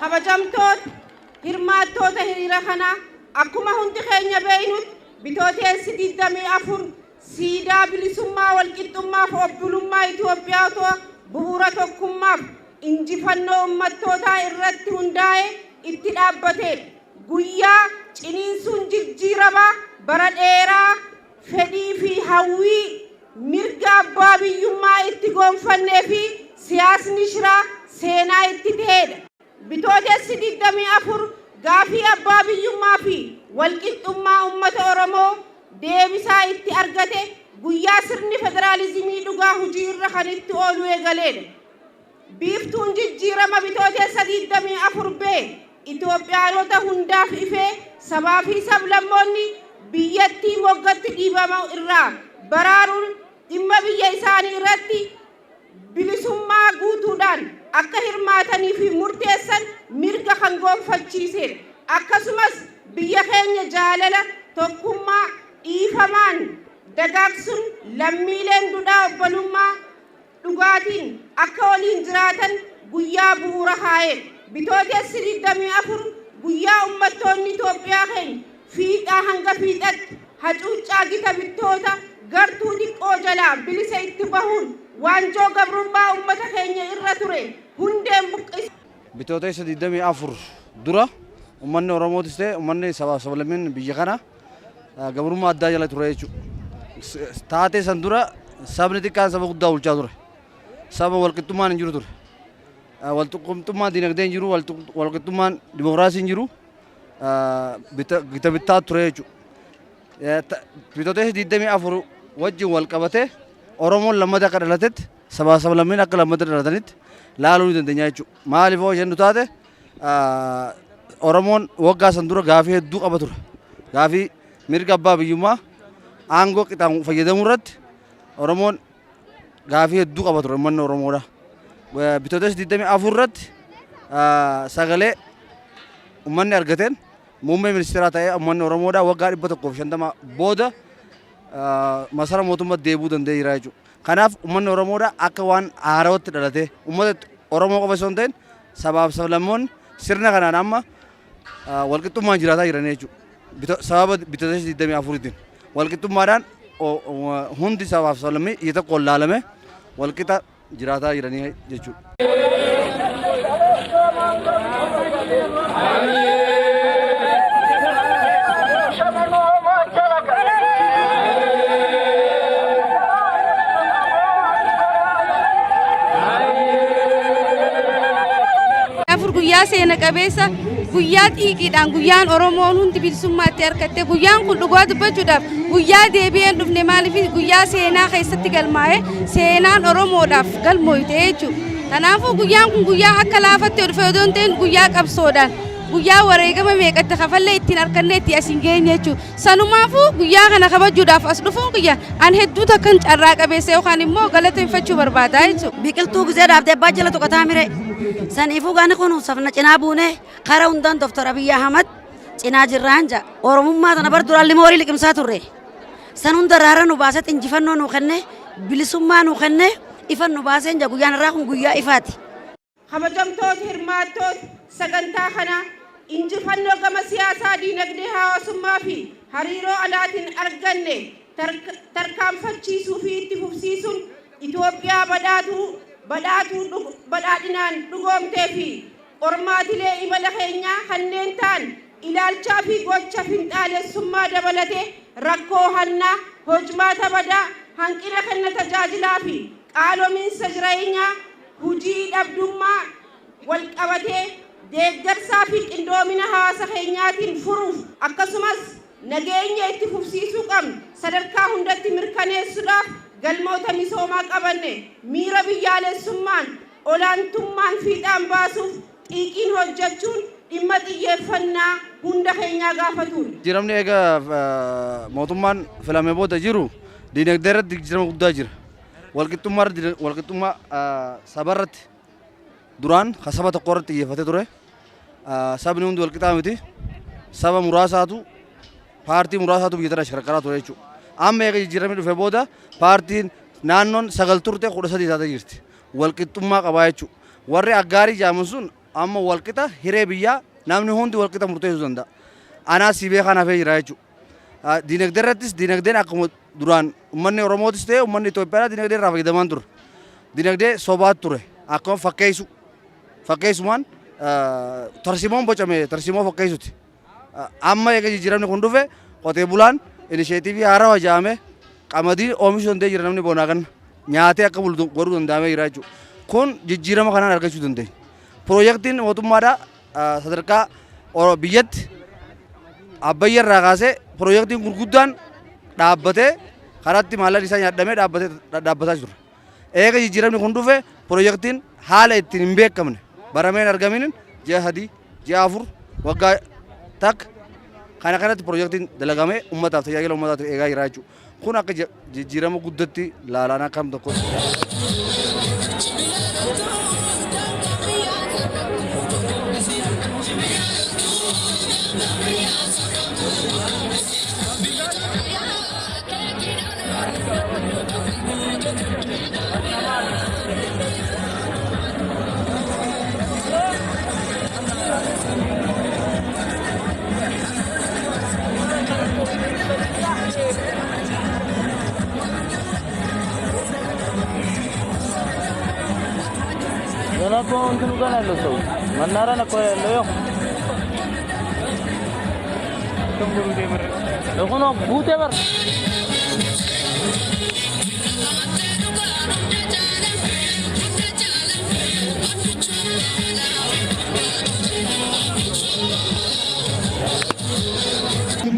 Kabajamtoota hirmaattoota hiriira kanaa, akkuma hundi keenya beeynutti, Bitootessi 24 siidaa bilisummaa, walqixxummaaf obbolummaa Itoophiyaa bu'uura tokkummaaf injifannoo ummattootaa irratti hundaa'e itti dhaabbatedha. Guyyaa ciniinsuun jijjiiramaa bara dheeraa fedhii fi hawwii mirga abbaa biyyummaa itti gonfannee fi siyaasni shiraa seenaa itti ta'edha. Bitootessi 24 gaafii abbaa biyyummaa fi walqixxummaa uummata Oromoo deebisaa itti argate, guyyaa sirni federaalizimii dhugaa hojii irra kan itti oolu eegaleedha. Biiftuun jijjiirama Bitootessa 24 bee Itoophiyaanota hundaaf ifee, sabaa fi sablammoonni biyyattii moggatti dhiibama irraa baraaruun dhimma biyya isaanii irratti bilisummaa guutuudhaan akka hirmaatanii fi murteessan mirga kan gonfachiisedha. Akkasumas biyya keenya jaalala, tokkummaa, dhiifamaan dagaagsuun lammiileen duudhaa obbolummaa dhugaatiin akka waliin jiraatan guyyaa bu'uura kaa'edha. Bitootessi 24 guyyaa uummattoonni Itoophiyaa keenya fiixaa hanga fiixatti hacuuccaa gita bittoota gartuu xiqqoo jalaa bilisa itti bahuun waanjoo gabrummaa uummata keenya irra ture hundeen buqqise. Bitootessa 24 dura uummanni Oromootis ta'e uummanni sabaaf sablammiin biyya kana gabrummaa addaa jala ture jechuudha. Taatee san dura sabni xiqqaan saba guddaa bulchaa ture. Saba walqixxummaan hin jiru ture. Walqixxummaan dinagdee hin jiru, walqixxummaan dimokiraasii hin jiru, gita bittaa ture jechuudha. Bitootessa 24 wajjin wal qabatee Oromoon lammata akka dhalatetti, sabaa sablammiin akka lammata dhalatanitti laaluu ni dandeenya jechuudha. Maaliif hoo jennu taate, Oromoon waggaa san dura gaafii hedduu qaba ture. Gaafii mirga abbaa biyyummaa, aangoo qixaan fayyadamuu irratti Oromoon gaafii hedduu qaba ture, uummanni Oromoodha. Bitootessa 24 irratti sagalee uummanni argateen muummee ministeeraa ta'ee uummanni Oromoodha waggaa 150 booda masara mootummaa deebi'uu danda'ee jira jechuudha. Kanaaf uummanni Oromoodha akka waan haarawatti dhalatee, uummata Oromoo qofa osoo hin ta'in sabaaf sablammoonni sirna kanaan amma walqixxummaan jiraataa jiran jechuudha. Sababa Bitootessa 24tiin walqixxummaadhaan hundi sabaaf sablammii ija tokkoon laalame walqixa jiraataa jiranii jechuudha. Afur guyyaa seena qabeessa, guyyaa xiiqiidhaan, guyyaan Oromoon hundi bilisummaatti argatte. Guyyaan kun dhugaa dubbachuudhaaf guyyaa deebi'een dhufne. Maaliif? Guyyaa seenaa keessatti galmaa'e, seenaan Oromoodhaaf galmooyte jechuudha. Kanaafuu guyyaan kun guyyaa akka laafatti dhufe odoo hin ta'in, guyyaa qabsoodhaan, guyyaa wareegama meeqatti kafallee ittiin argannee itti asiin geenye jechuudha. Sanumaafuu guyyaa kana kabajuudhaaf as dhufuun kiyya an hedduu takkan carraa qabeessa yookaan immoo galateeffachuu barbaada jechuudha. Biqiltuu gizee dhaabdee abbaa jala tuqataa mire. Saniifuu gaani kun safna cinaa buune, kara hundaan Dr. Abiyyi Ahmad cinaa jirraan ja'a. Oromummaa tana bar duraan lima horii liqimsaa turre. San hunda raara nu baasee, injifannoo nu kenne, bilisummaa nu kenne, ifan nu baaseen ja'a. Guyyaan irraa kun guyyaa ifaati. Kabajamtoota hirmaattoota sagantaa kanaa, injifannoo gama siyaasaa, diinagdee, hawaasummaa fi hariiroo alaatiin arganne tarkaanfachiisuu fi itti fufsiisuun Itoophiyaa badhaatuu badhaatuu badhaadhinaan dhugoomtee fi qormaatilee imala keenyaa kanneen ta'an Ilaalchaa fi gocha finxaalessummaa dabalatee rakkoo hannaa, hojmaata badaa, hanqina kenna tajaajilaa fi qaalomiinsa jireenyaa, hujii dhabdummaa walqabatee deeggarsaa fi qindoomina hawaasa keenyaatiin furuuf, akkasumas nageenya itti fufsiisuu qabnu sadarkaa hundatti mirkaneessuudhaaf, galmoota misoomaa qabanne miira biyyaalessummaan olaantummaan fiixaan baasuuf xiiqiin hojjechuun dhimma xiyyeeffannaa hunda keenyaa gaafatudha. Jijjiiramni eega mootummaan filame booda jiru diinagdee irratti jijjiirama guddaa jira. Walqixxummaa irratti, walqixxummaa saba irratti, duraan kan saba tokko irratti xiyyeeffatee ture. Sabni hundi walqixaa miti. Saba muraasaatu, paartii muraasaatu biyya tana shirkaraa ture jechuudha. Amma eega jijjiiramni dhufe booda paartiin naannoon 9 turte 13 taatee jirti. Walqixxummaa qabaa jechuudha. Warri aggaarii jaaman sun amma walqixa hiree biyyaa namni hundi walqixa murteessuu danda'a. Anaa si beekaan hafee jira jechuudha. Diinagdee irrattis, diinagdeen akkuma duraan uummanni Oromootis ta'e uummanni Itoophiyaadhaa diinagdee irraa fayyadamaan ture. Diinagdee sobaat ture. Akkuma fakkeessu. Fakkeessumaan tarsimoon bocame tarsimoo fakkeessuti. Amma eega jijjiiramni kun dhufe qotee bulaan inisheetiivii haarawaa jaame qamadii oomishuu danda'ee jira, namni bonaa ganna nyaatee akka bulu godhuu danda'amee jira jechuudha. Kun jijjiirama kanaan argachuu dandeenya. Piroojeektiin mootummaadhaa sadarkaa biyyatti Abbayya irraa kaasee piroojeektiin gurguddaan dhaabbatee karatti maallaqni isaa nyaadhamee dhaabbatee dhaabbataa jira. Eega jijjiiramni kun dhufe piroojeektiin haala ittiin hin beekamne baramee hin argaminiin ji'a 3, ji'a 4, waggaa takka kana kanatti piroojeektiin dalagamee uummataaf tajaajila uummataaf eegaa jira jechuudha. Kun akka jijjiirama guddatti laalaan akkam tokko. ገና እኮ እንትኑ ጋር ነው ያለው ሰው፣ መናኸሪያ እኮ ያለው ያው ጉቴ በር።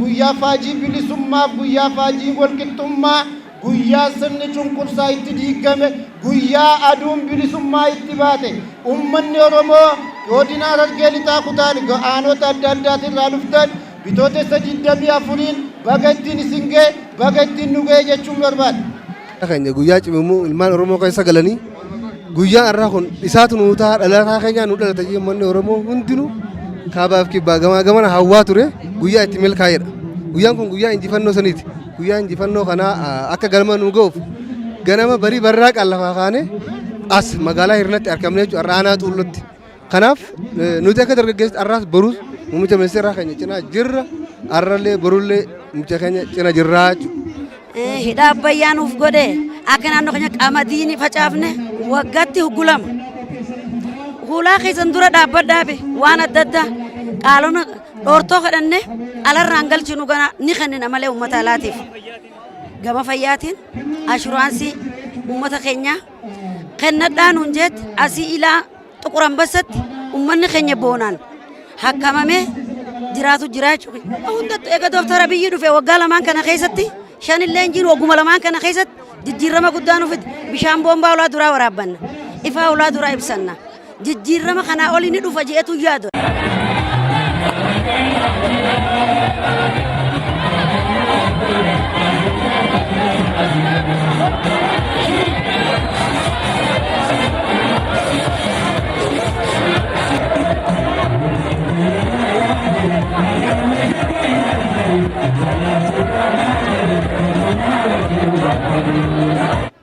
Guyyaa faajii bilisummaaf, guyyaa faajii walqixxummaa, guyyaa sirni cunqursaa itti diigame, guyyaa aduun bilisummaa itti baate, ummanni Oromoo godina Harargee Lixaa kutaa aanota adda addaatirraa dhuftan Bitootessa 24n baga ittiin isin ga'e, baga ittiin nu ga'e jechuun barbaada. Keenya guyyaa cimimuu ilmaan Oromoo keessa galanii guyyaan har'aa kun isaatu nuu ta'a, dhalataa keenyaa nu dhalata jee uummanni Oromoo hundinuu kaabaaf kibbaa gamaa gamana hawwaa ture guyyaa itti milkaa'edha. Guyyaan kun guyyaa injifannoo saniiti. Guyyaa injifannoo kanaa akka galma nu ga'uuf ganama barii barraaqaan lafaa kaanee as magaalaa Hirnatti argamne jechuudha, har'a aanaa Xuullotti. Kanaaf nuti akka dargaggeessi har'aas boruus muummicha ministeeraa keenya cinaa jirra. Har'allee borullee muummicha keenya cina jirraa jechuudha. Hidha Abbayyaa nuuf godhe, akka naannoo keenya qamadii ni facaafne waggaatti huggulama. Hulaa keessan dura dhaabbadhaabe waan adda addaa qaalona dhoortoo kadhanne alarraan galchinu gana ni kennina malee uummata alaatiif. Gama fayyaatiin ashuraansii uummata keenyaa kennadhaa nuun jeetti asii ilaa Xuqur Ambassaatti uummanni keenya boonaan hakkamamee jiraatu jira jechuudha. Hundattuu eega Dooktar Abiyyi dhufe waggaa lamaan kana keessatti, shanillee hin jiru, wagguma lamaan kana keessatti jijjiirama guddaa nu fide. Bishaan boombaa ulaa duraa waraabbanna, ifaa ulaa duraa ibsanna. Jijjiirama kanaa olii ni dhufa jeetu yaadu.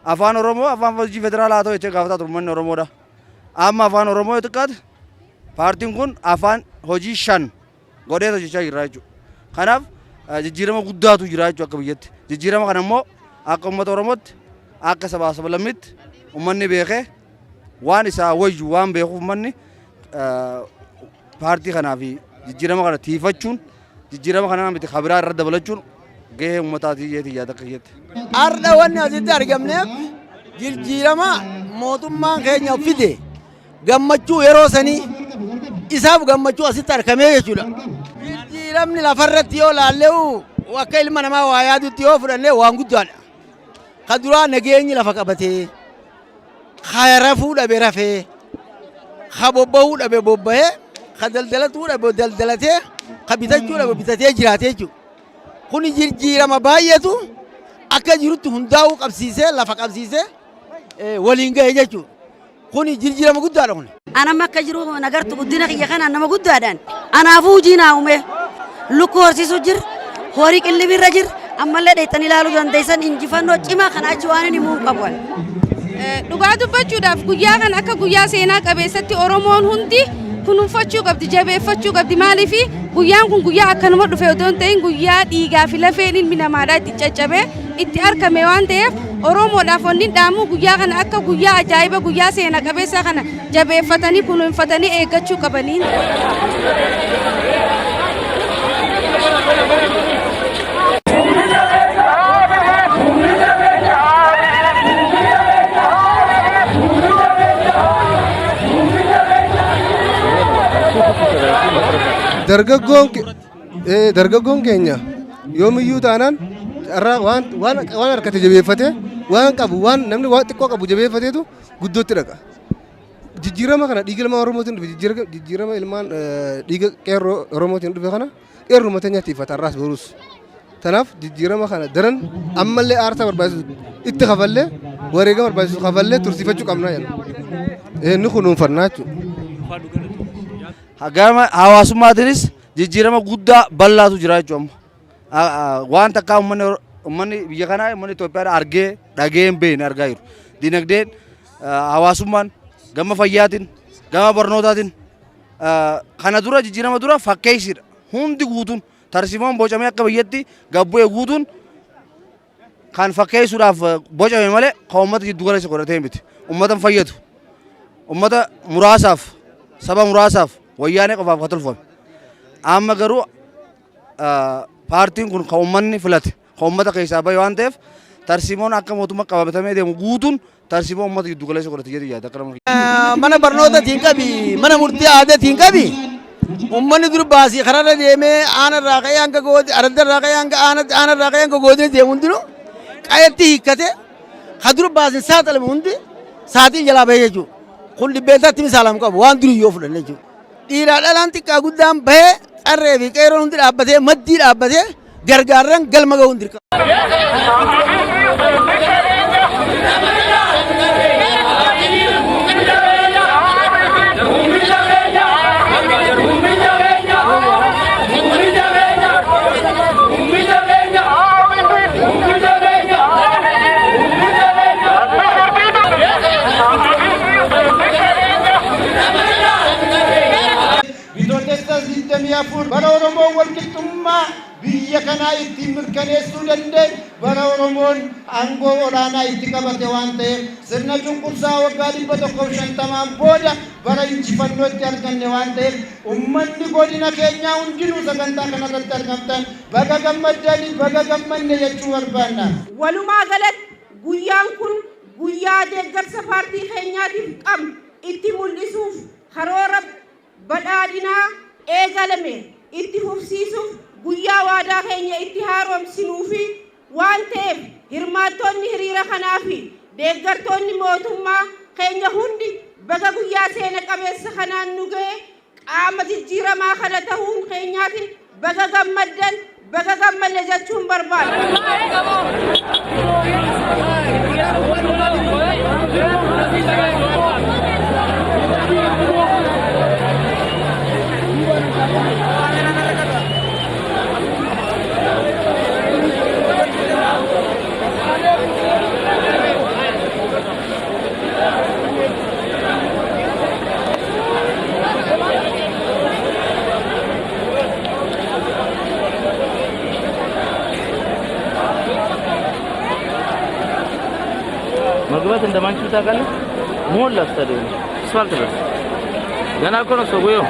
Afaan Oromoo afaan hojii federaalaa haa ta'u jechee gaafataa ture uummanni Oromoodha. Amma afaan Oromoo yoo xiqqaate paartiin kun afaan hojii 5 godhee hojjechaa jira jechuudha. Kanaaf jijjiirama guddaatu jira jechuudha akka biyyatti. Jijjiirama kana immoo akka uummata Oromootti, akka sabaa sablammiitti uummanni beekee waan isaa wayyu waan beekuuf uummanni paartii kanaa fi Jijjiirama kana tiifachuun, jijjiirama kana miti kabiraa irra dabalachuun gahee uummataatii jeetii yaada akka kiyyatti. Har'a wanni asitti argamneef jijjiirama mootummaan keenya fide gammachuu yeroo sanii isaaf gammachuu asitti argamee jechuudha. Jijjiiramni lafarratti yoo laalle'u, akka ilma namaa waa yaadutti yoo fudhanne, waan guddaadha. Ka duraa nageenyi lafa qabatee, ka rafuu dhabe rafee, ka bobba'uu dhabe bobba'ee, ka daldalatuu dhabe daldalatee, ka bitachuu dhabe bitatee jiraatee jechuudha. Kun jijjiirama baay'eetu akka jirutti hundaa'uu qabsiisee, lafa qabsiisee waliin gahe jechuudha. Kun jijjiirama guddaadha kun. Anamma akka jiru nagartu guddina kiyya kanaan nama guddaadhaan. Anaafuu hojii naa uume. Lukkuu horsiisuu jir, horii qillibirra jir, ammallee dheettanii ilaaluu dandeessan. Injifannoo cimaa kana achi waan inni himuu hin qabu. Dhugaa dubbachuudhaaf, guyyaa kana akka guyyaa seenaa qabeessatti Oromoon hundi kunuunfachuu qabdi, jabeeffachuu qabdi. Maaliif? Guyyaan kun guyyaa akkanuma dhufe otoo hin ta'in, guyyaa dhiigaa fi lafeen ilmi namaadhaa itti caccabee itti argame waan ta'eef, Oromoodhaaf wanni dhaamu guyyaa kana akka guyyaa ajaa'iba, guyyaa seena qabeessa kana jabeeffatanii kunuunfatanii eeggachuu qabaniin. Dargaggoon keenya yoomiyyuu taanaan carraa waan harkate jabeeffatee, waan qabu, waan namni waan xiqqoo qabu jabeeffateetu guddootti dhaqa. Jijjiirama kana dhiiga ilmaan Oromootiin dhufe, jijjiirama ilmaan dhiiga qeerroo Oromootiin dhufe kana qeerroo mataa nyaatiifata har'aas borus. Kanaaf jijjiirama kana daran ammallee aarsaa barbaachisu itti kafallee, wareegama barbaachisu kafallee tursiifachuu qabna jenna. Inni kunuunfannaa jechuudha. Gama hawaasummaatiinis jijjiirama guddaa bal'aatu jira jechuudha amma. Waan takkaa uummanni biyya kanaa, uummanni Itoophiyaa argee dhagee hin beekne argaa jiru. Dinagdeen, hawaasummaan, gama fayyaatiin, gama barnootaatiin kana dura, jijjiirama dura fakkeessiidha. Hundi guutuun tarsimoon bocamee akka biyyatti gabbu'e guutuun kan fakkeessuudhaaf bocame malee kan uummata jiddu galeessa godhatee miti. Uummata hin fayyadu. Uummata muraasaaf, saba muraasaaf, Wayyaanee qofaaf kan tolfame. Amma garuu paartiin kun kan uummanni filate, kan uummata keessaa bahe waan ta'eef, tarsimoon akka mootummaa qabatamee deemu guutuun tarsimoo uummata jiddu galeessa godhate jedhu yaada akka nama. Mana barnootaatiin qabi, mana murtii aadaatiin qabi. Uummanni dur baasii kararra deemee aanarraa ka'ee hanga goodi, araddarraa ka'ee hanga aanatti, aanarraa ka'ee hanga goodina deemu hundinuu qayetti hiikkate, ka dur baasin saaxilame hundi saaxiil jalaa bahee jechuudha. Kun dhibbeentaatti misaalamu qabu waan durii yoo fudhanne jechuudha. Dhiiraa dhalaan, xiqqaa guddaan bahee, qarree fi qeerroon hundi dhaabbatee, maddii dhaabbatee gargaarran galma ga'uun dirqama. Bitootessa 24 bara Oromoon walqixxummaa biyya kanaa ittiin mirkaneessuu danda'e, bara Oromoon aangoo olaanaa itti qabate waan ta'eef, sirna cunqursaa waggaa 150n booda bara injifannoo itti arganne waan ta'eef, ummanni godina keenyaa hundinuu sagantaa kanarratti argamtan baga gammaddani, baga gammanne jechuu barbaanna. Walumaa galatti guyyaan kun guyyaa deeggarsa paartii keenyaatiif qabnu itti mul'isuuf, karoora badhaadhinaa eegalame itti fufsiisuuf guyyaa waadaa keenya itti haaromsinuu fi waan ta'eef, hirmaattoonni hiriira kanaa fi deeggartoonni mootummaa keenya hundi baga guyyaa seena qabeessa kanaan nu ga'e, qaama jijjiiramaa kana ta'uun keenyaatiin baga gammaddan, baga gammanne jechuun barbaada. መግባት እንደማንችል ታውቃለህ? ሞላ ስታዲየም፣ አስፋልት ድረስ ገና እኮ ነው ሰውዬው።